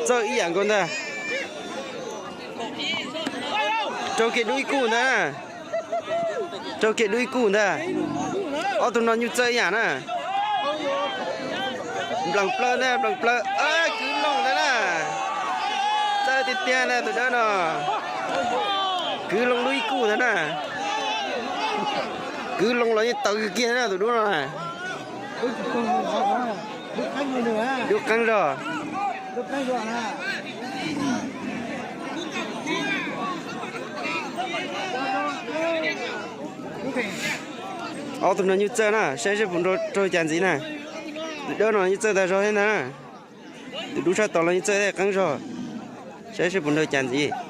Txawj ib yam nkaus ntag. Raug kiag dub ib kuj ntag. Raug kiag dub ib kuj ntag. Ob tug no nyuj txawj ib yam na. Nplees plaws ntag, nplees plaws. Kwv loo ntag na. Txawj tiag tiag ntag tus dawb no. Kwv loo dub ib kuj ntag na. Kwv loo los yeej tawv kiag na tus dub no na. Dub qeeb zog. Ob tug no nyuj txawj na, saib seb puas nrau cas ntxiv na. Tus dawb no nyuj txawj tag zog thiab ntag na. Tus dub sab tod los nyuj txawj thiab qeeb zog. Saib seb puas nrau cas ntxiv.